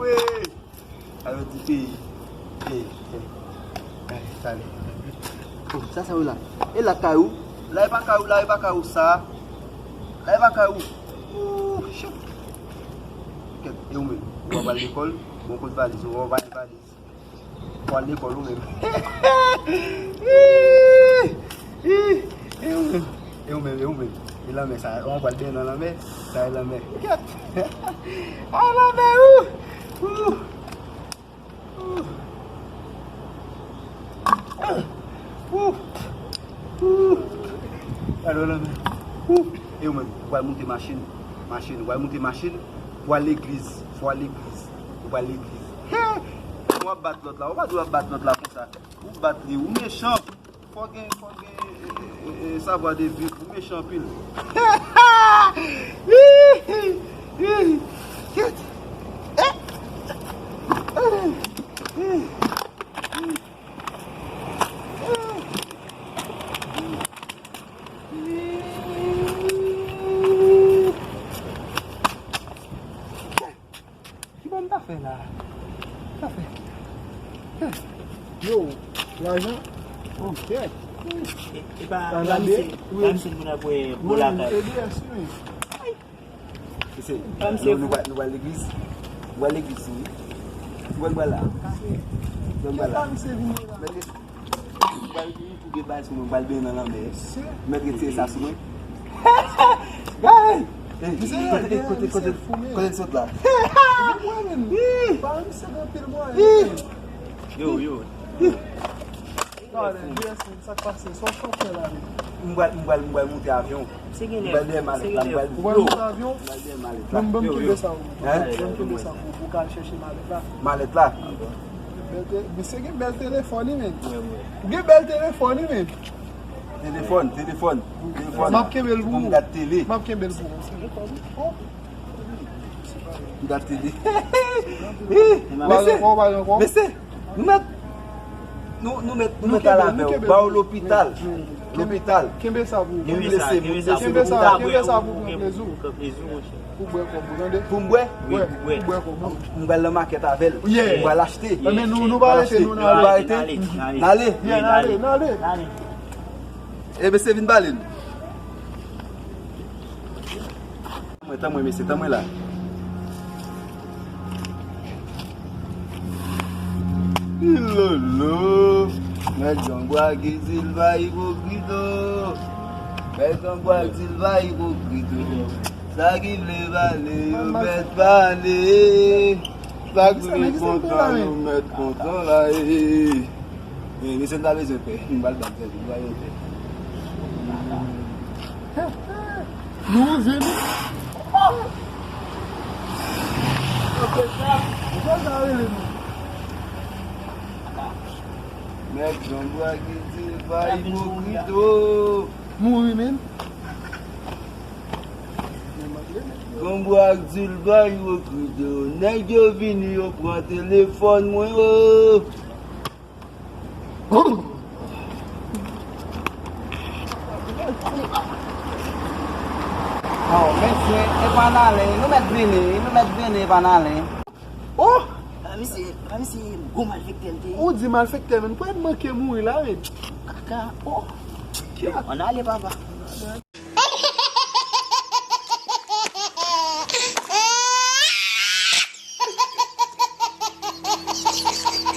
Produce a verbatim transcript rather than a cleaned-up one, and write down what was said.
Wi. Sa yo di peyi. Peyi. Peyi. Ay, talè. Oh, sa, sa yo la. E la kay ou? La e pa kay ou, la e pa kay ou sa. La e pa kay ou. Ooh, shit. Kèt, e ou menm? Ou pa pral lekòl? Bon, kot valiz ou, ou pa pral valiz. Pral lekòl ou menm. E ou menm, e ou menm, e ou menm. E lanmè sa, ou pral benyen nan lanmè, sa e lanmè. Kèt. Ay, lanmè, ou. Ou. Ou. Ou. Ou. Gade w lanmè. Ou. E ou menm, ou pral moute machin. Machin, ou pral moute machin. Ou al legliz. Fò al legliz. Ou pral legliz. He! Ou ap bat lòt la. Ou pa dwe ap bat lòt la konsa. Ou bat li. Ou mechan. Fò gen, fò gen, e, e, e, e, savwa de viv. Ou mechan anpil. Kèt. Ki bon m ta fè la? Ta fè. Yo, lajan. Ok. E, e pa, e pa misye, e pa misye moun ap wè bon lakay. E D S wi. Mesye, nou, nou pral, nou pral legliz. Nou pral legliz tou wi. Nou pral la. Nou pral la. Mèt retire, mèt retire sa sou mwen. Mèt retire sa sou mwen. Hey! Hey, kote, kote, kote, kote l sot la? Yo, yo. Gade, J S N, sa k pase? Sa w fè la menm? M pral, m pral, m pral moute avyon. M pral dèyè malèt la, m pral. Ou pral moute avyon? M pral dèyè malèt la. Ban m, ban m kenbe sa pou ou. Ban m kenbe sa pou ou, pou w ka al chèche malèt la. Malèt la? Bèl te-, misye gen bèl telefòn wi menm. Ou gen bèl telefòn wi menm. Telefòn, telefòn, telefòn. M ap kenbe l pou ou. Pou m gad tele. M ap kenbe l pou ou. M gad tele. Mesye, mesye, nou mèt, nou, nou mèt, nou mèt al avè w, ba w lopital. Lopital. Kenbe sa pou ou. Moun blese, moun blese. Kenbe sa, kenbe sa pou pran plezi w. Pou bwè kòb ou, tande? Pou m bwè? Wi, pou bwè kòb ou. M pral nan makèt avè l. M pral achte. Enben nou, nou pa rete, nou n ale. N ale. N ale, n ale. E mesye vin pale nou. Mwen, tan mwen, mesye, tan mwen la. Lolo, mèt Janbwa ki di l pa ipokrit o. Mèt Janbwa di l pa ipokrit o. Sa ki vle pale, yo mèt pale. Sa ki vle kontan, yo mèt kontan la, e. Men, mesye, m ta bezwen pè. M pral bat tèt, m pral yon pè. Nou rive, nou. Mèt Janbwa ki di l pa ipokrit o. Mouri, menm. Janbwa di l pa ipokrit o. Nèg yo vini, yo pran telefòn mwen o. Oh, mesye, e pa n ale, nou mèt vini, nou mèt vini, e pa n ale. Oh! Pa misye, pa misye gwo malfektè l te ye. Ou di malfektè, men pou l manke mouri la, men. Kaka, oh! Ann ale, papa.